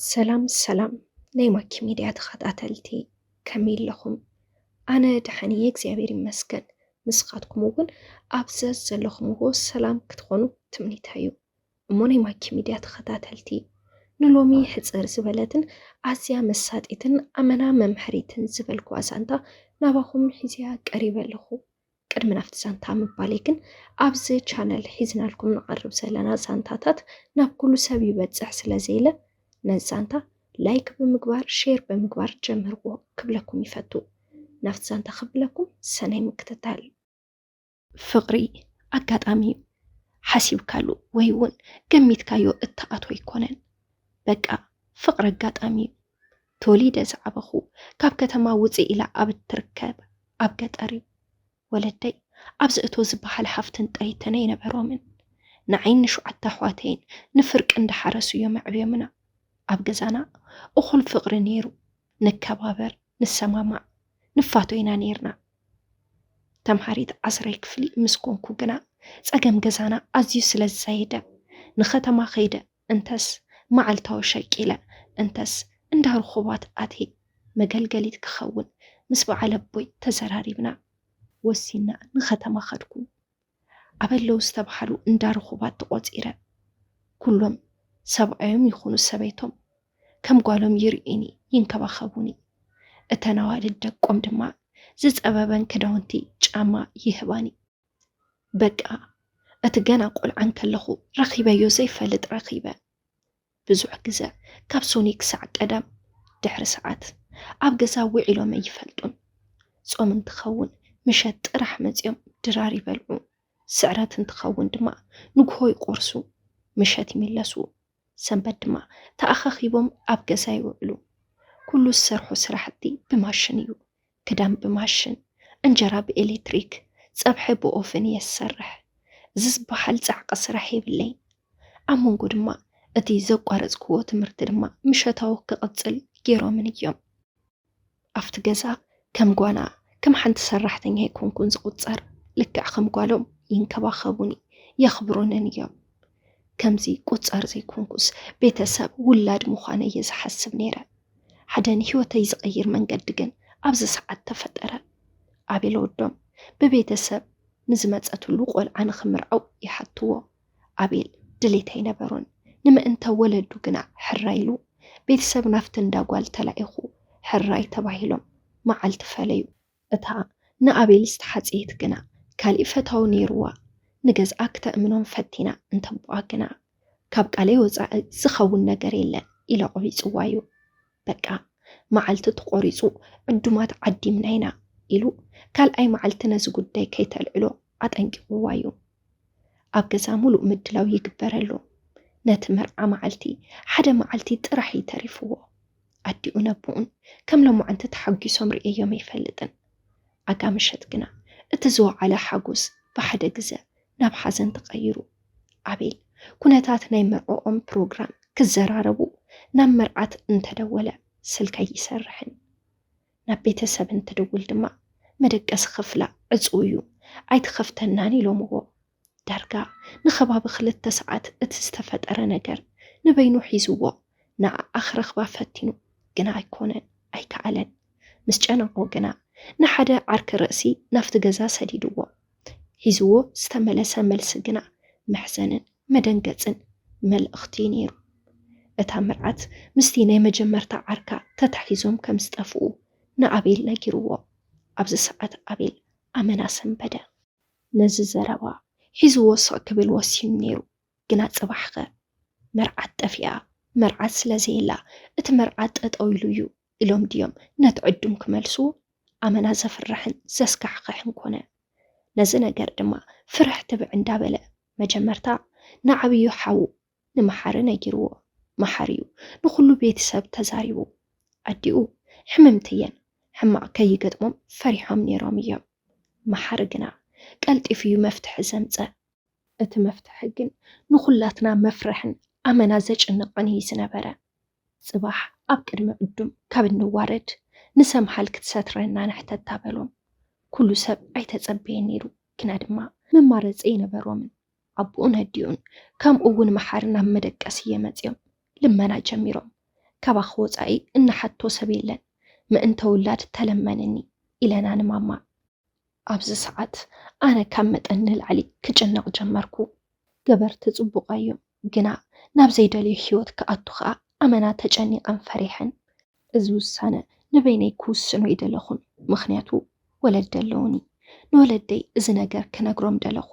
ሰላም ሰላም ናይ ማኪ ሚድያ ተኸታተልቲ፣ ከመይ ኣለኹም? ኣነ ደሓን እየ እግዚኣብሔር ይመስገን። ንስኻትኩም እውን ኣብ ዘዘለኹምዎ ሰላም ክትኾኑ ትምኒተይ እዩ። እሞ ናይ ማኪ ሚድያ ተኸታተልቲ፣ ንሎሚ ሕፅር ዝበለትን ኣዝያ መሳጢትን ኣመና መምሐሪትን ዝበልኩዋ ዛንታ ናባኹም ሒዝያ ቀሪበ ኣለኹ። ቅድሚ ናብቲ ዛንታ ምባለይ ግን ኣብዚ ቻነል ሒዝናልኩም ንቐርብ ዘለና ዛንታታት ናብ ኩሉ ሰብ ይበፅሕ ስለ ዘይለ ነዚ ዛንታ ላይክ ብምግባር ሼር ብምግባር ጀምርዎ ክብለኩም ይፈቱ። ናብቲ ዛንታ ክብለኩም ሰናይ ምክትታል። ፍቕሪ ኣጋጣሚ እዩ። ሓሲብካሉ ወይ እውን ገሚትካዮ እትኣትዎ ኣይኮነን። በቃ ፍቕሪ ኣጋጣሚ እዩ። ተወሊደ ዝዓበኹ ካብ ከተማ ውፅእ ኢላ ኣብ እትርከብ ኣብ ገጠር እዩ። ወለደይ ኣብዚ እቶ ዝበሃል ሃፍትን ጥሪትን ኣይነበሮምን። ንዓይን ንሸውዓተ ኣሕዋተይን ንፍርቂ እንዳሓረሱ እዮም ኣዕብዮምና። ኣብ ገዛና እኹል ፍቕሪ ነይሩ። ንከባበር፣ ንሰማማዕ፣ ንፋቶ ኢና ነይርና። ተምሃሪት ዓስራይ ክፍሊ ምስ ኮንኩ ግና ጸገም ገዛና ኣዝዩ ስለ ዝዛየደ ንኸተማ ከይደ እንተስ መዓልታዊ ሸቂለ እንተስ እንዳ ርኹባት ኣትየ መገልገሊት ክኸውን ምስ በዓል ኣቦይ ተዘራሪብና ወሲና ንኸተማ ኸድኩ። ኣበለው ዝተባህሉ እንዳ ርኹባት ተቖጺረ። ኩሎም ሰብኣዮም ይኹኑ ሰበይቶም ከም ጓሎም ይርእዩኒ፣ ይንከባኸቡኒ። እተን ኣዋልድ ደቆም ድማ ዝጸበበን ክዳውንቲ ጫማ ይህባኒ። በቃ እቲ ገና ቆልዓ እንከለኹ ረኺበዮ ዘይፈልጥ ረኺበ። ብዙሕ ግዘ ካብ ሶኒ ክሳዕ ቀዳም ድሕሪ ሰዓት ኣብ ገዛ ውዒሎም ኣይፈልጡን። ጾም እንትኸውን ምሸት ጥራሕ መጺኦም ድራር ይበልዑ። ስዕረት እንትኸውን ድማ ንግሆ ይቆርሱ፣ ምሸት ይምለሱ። ሰንበት ድማ ተኣኻኺቦም ኣብ ገዛ ይውዕሉ። ኩሉ ዝሰርሖ ስራሕቲ ብማሽን እዩ። ክዳን ብማሽን፣ እንጀራ ብኤሌክትሪክ፣ ጸብሒ ብኦፍን እየ ዝሰርሕ። እዚ ዝበሃል ጻዕቂ ስራሕ የብለይን። ኣብ መንጎ ድማ እቲ ዘቋረጽክዎ ትምህርቲ ድማ ምሸታዊ ክቕጽል ገይሮምን እዮም። ኣብቲ ገዛ ከም ጓና፣ ከም ሓንቲ ሰራሕተኛ ኣይኮንኩን ዝቑጸር። ልክዕ ከም ጓሎም ይንከባኸቡኒ፣ የኽብሩንን እዮም። ከምዚ ቁጻር ዘይኮንኩስ ቤተሰብ ውላድ ምዃነይ እየ ዝሓስብ ነይረ። ሓደ ንህይወተይ ዝቕይር መንገዲ ግን ኣብዚ ሰዓት ተፈጠረ። ኣቤል ወዶም ብቤተሰብ ንዝመጸትሉ ቆልዓ ንኽምርዓው ይሓትዎ። ኣቤል ድሌት ኣይነበሮን። ንምእንተ ወለዱ ግና ሕራይ ኢሉ ቤተሰብ ናብቲ እንዳ ጓል ተላኢኹ ሕራይ ተባሂሎም መዓልቲ ፈለዩ። እታ ንኣቤል ዝተሓጽየት ግና ካሊእ ፈታዊ ነይርዋ። ንገዝኣ ክተእምኖም ፈቲና እንተቦኣ ግና ካብ ቃለይ ወጻኢ ዝኸውን ነገር የለን ኢሉ ኣቑቢጽዋ እዩ። በቃ መዓልቲ ተቖሪጹ ዕዱማት ዓዲምና ኢና ኢሉ ካልኣይ መዓልቲ ነዚ ጉዳይ ከይተልዕሎ ኣጠንቂቕዋ እዩ። ኣብ ገዛ ሙሉእ ምድላው ይግበረሉ። ነቲ መርዓ መዓልቲ ሓደ መዓልቲ ጥራሕ እዩ ተሪፍዎ። ኣዲኡ ነቦኡን ከም ሎማዓንቲ ተሓጒሶም ርእየዮም ኣይፈልጥን። ኣጋ ምሸት ግና እቲ ዝወዓለ ሓጎስ ብሓደ ግዘ ናብ ሓዘን ተቐይሩ። ኣቤል ኩነታት ናይ መርዕኦም ፕሮግራም ክዘራረቡ ናብ መርዓት እንተደወለ ስልከይ ይሰርሕን። ናብ ቤተሰብ እንትድውል ድማ መደቀሲ ክፍላ ዕጹው እዩ፣ ኣይትኸፍተናን ኢሎምዎ። ዳርጋ ንኸባቢ ክልተ ሰዓት እቲ ዝተፈጠረ ነገር ንበይኑ ሒዝዎ ንዓኣ ክረኽባ ፈቲኑ፣ ግና ኣይኮነን፣ ኣይከኣለን። ምስ ጨነቖ ግና ንሓደ ዓርኪ ርእሲ ናብቲ ገዛ ሰዲድዎ። ሒዝዎ ዝተመለሰ መልሲ ግና መሕዘንን መደንገጽን መልእኽቲ እዩ ነይሩ። እታ መርዓት ምስቲ ናይ መጀመርታ ዓርካ ተታሒዞም ከም ዝጠፍኡ ንኣቤል ነጊርዎ። ኣብዚ ሰዓት ኣቤል ኣመና ሰንበደ። ነዚ ዘረባ ሒዝዎ ስቕ ክብል ወሲኑ ነይሩ። ግና ጽባሕኸ መርዓት ጠፊኣ፣ መርዓት ስለ ዘየላ እቲ መርዓ ጠጠው ኢሉ እዩ ኢሎም ድዮም ነቲ ዕዱም ክመልሱ? ኣመና ዘፍርሕን ዘስካሕክሕን ኮነ። ነዚ ነገር ድማ ፍርሕ ትብዕ እንዳበለ መጀመርታ ንዓብዩ ሓዉ ንመሓሪ ነጊርዎ። መሓሪ እዩ ንኹሉ ቤተሰብ ተዛሪቡ። ኣዲኡ ሕምምቲ እየን፣ ሕማቕ ከይገጥሞም ፈሪሖም ነይሮም እዮም። መሓሪ ግና ቀልጢፉ እዩ መፍትሒ ዘምጸ። እቲ መፍትሒ ግን ንኹላትና መፍርሕን ኣመና ዘጭንቕን እዩ ዝነበረ። ጽባሕ ኣብ ቅድሚ ዕዱም ካብ እንዋረድ ንሰምሃል ክትሰትረና ንሕተታ በሎም። ኩሉ ሰብ ኣይተጸበየን ነይሩ፣ ግና ድማ መማረጺ ኣይነበሮምን። ኣቦኡን ኣዲኡን ከምኡ እውን መሓሪ ናብ መደቀሲ እየ መጺኦም ልመና ጀሚሮም። ካባኺ ወጻኢ እንሓቶ ሰብ የለን። ምእንተ ውላድ ተለመንኒ ኢለና ንማማ። ኣብዚ ሰዓት ኣነ ካብ መጠን ንላዕሊ ክጭነቕ ጀመርኩ። ገበርቲ ጽቡቕ እዮም፣ ግና ናብ ዘይደልዮ ህይወት ክኣቱ ኸኣ ኣመና ተጨኒቐን ፈሪሐን። እዚ ውሳነ ንበይነይ ክውስኖ ኣይደለኹን፣ ምኽንያቱ ወለዲ ኣለዉኒ። ንወለደይ እዚ ነገር ክነግሮም ደለኹ፣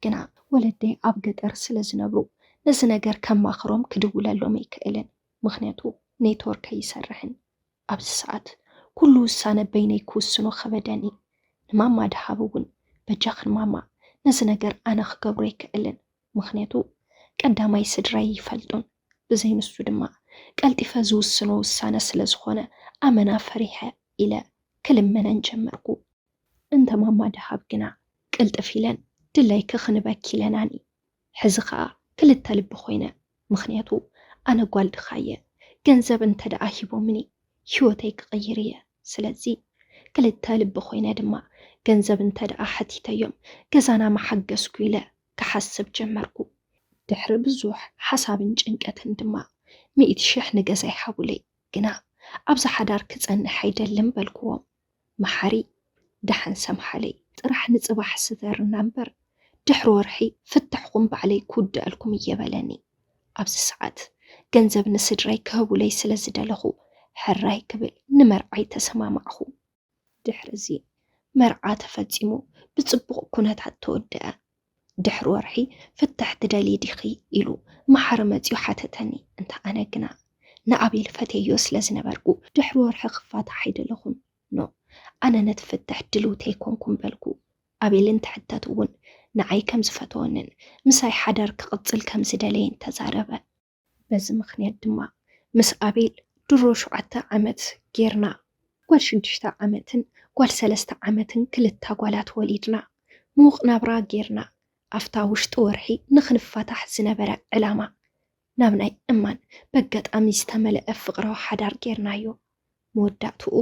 ግና ወለደይ ኣብ ገጠር ስለ ዝነብሩ ነዚ ነገር ከማኽሮም ክድውለሎም ኣይክእልን፣ ምኽንያቱ ኔትወርክ ኣይሰርሕን። ኣብዚ ሰዓት ኩሉ ውሳነ በይነይ ክውስኖ ከበደኒ። ንማማ ደሃብ እውን፣ በጃኽን ማማ፣ ነዚ ነገር ኣነ ክገብሮ ኣይክእልን፣ ምኽንያቱ ቀዳማይ ስድራይ ይፈልጡን፣ ብዘይ ንሱ ድማ ቀልጢፈ ዝውስኖ ውሳነ ስለ ዝኾነ ኣመና ፈሪሐ ኢለ ክልምነን ጀመርኩ። እንተ ማማ ደሃብ ግና ቅልጥፍ ኢለን ድላይኪ ክንበኪ ኢለናኒ። ሕዚ ኸኣ ክልተ ልቢ ኮይነ፣ ምኽንያቱ ኣነ ጓል ድኻ እየ፣ ገንዘብ እንተ ደኣ ሂቦምኒ ህይወተይ ክቕይር እየ። ስለዚ ክልተ ልቢ ኮይነ ድማ ገንዘብ እንተ ደኣ ሓቲተዮም ገዛና መሓገዝኩ ኢለ ክሓስብ ጀመርኩ። ድሕሪ ብዙሕ ሓሳብን ጭንቀትን ድማ ሚእቲ ሽሕ ንገዛይ ሃቡለይ፣ ግና ኣብዚ ሓዳር ክጸንሕ ኣይደልን በልክዎም። መሓሪ፣ ደሓን ሰምሓለይ፣ ጥራሕ ንጽባሕ ስተርና እምበር ድሕሪ ወርሒ ፍትሕኹም ባዕለይ ክውድኣልኩም እየ በለኒ። ኣብዚ ሰዓት ገንዘብ ንስድራይ ክህቡለይ ስለ ዝደለኹ ሕራይ ክብል ንመርዓይ ተሰማማዕኹ። ድሕሪ እዚ መርዓ ተፈጺሙ ብጽቡቕ ኩነታት ተወደኣ። ድሕሪ ወርሒ ፍትሕ ትደልዪ ዲኺ ኢሉ መሓሪ መጺኡ ሓተተኒ። እንተ ኣነ ግና ንኣቤል ፈትየዮ ስለ ዝነበርኩ ድሕሪ ወርሒ ክፋታሕ ኣይደለኹን። ኖ፣ ኣነ ነቲ ፍትሕ ድልውቲ ኣይኮንኩን በልኩ። ኣቤል እንትሕተት እውን ንዓይ ከም ዝፈተወንን ምሳይ ሓዳር ክቕጽል ከም ዝደለየን ተዛረበ። በዚ ምኽንያት ድማ ምስ ኣቤል ድሮ ሸውዓተ ዓመት ጌርና፣ ጓል ሽዱሽተ ዓመትን ጓል ሰለስተ ዓመትን ክልተ ጓላት ወሊድና፣ ምዉቕ ናብራ ጌርና። ኣብታ ውሽጢ ወርሒ ንኽንፋታሕ ዝነበረ ዕላማ ናብ ናይ እማን በጋጣሚ ዝተመልአ ፍቕራዊ ሓዳር ጌርናዮ። መወዳእትኡ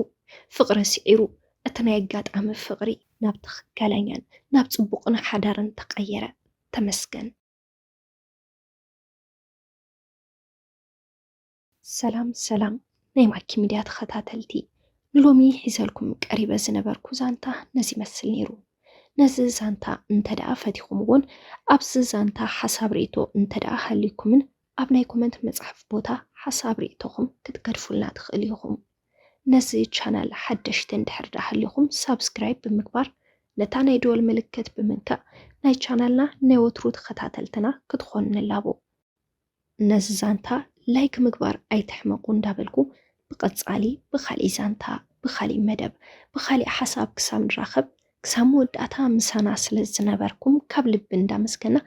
ፍቕሪ ስዒሩ እቲ ናይ ኣጋጣሚ ፍቕሪ ናብ ትኽክለኛን ናብ ጽቡቕን ሓዳርን ተቐየረ። ተመስገን። ሰላም ሰላም ናይ ማኪ ሚድያ ተኸታተልቲ፣ ንሎሚ ሒዘልኩም ቀሪበ ዝነበርኩ ዛንታ ነዚ ይመስል ነይሩ። ነዚ ዛንታ እንተ ደኣ ፈቲኹምዎን ኣብዚ ዛንታ ሓሳብ ርእይቶ እንተ ደኣ ሃልዩኩምን ኣብ ናይ ኮመንት መጽሓፍ ቦታ ሓሳብ ርእይቶኹም ክትገድፉልና ትኽእሉ ኢኹም። ነዚ ቻናል ሓደሽቲ እንድሕር ደኣ ሃሊኹም ሳብስክራይብ ብምግባር ነታ ናይ ደወል ምልክት ብምንካእ ናይ ቻናልና ናይ ወትሩ ተኸታተልትና ክትኾኑ ንላቦ። ነዚ ዛንታ ላይክ ምግባር ኣይትሕመቑ እንዳበልኩ ብቐጻሊ ብኻሊእ ዛንታ፣ ብኻሊእ መደብ፣ ብኻሊእ ሓሳብ ክሳብ ንራኸብ ክሳብ መወዳእታ ምሳና ስለ ዝነበርኩም ካብ ልቢ እንዳመስገና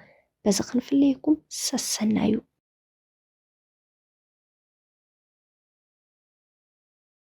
በዚ ክንፍለየኩም ሰሰናዩ።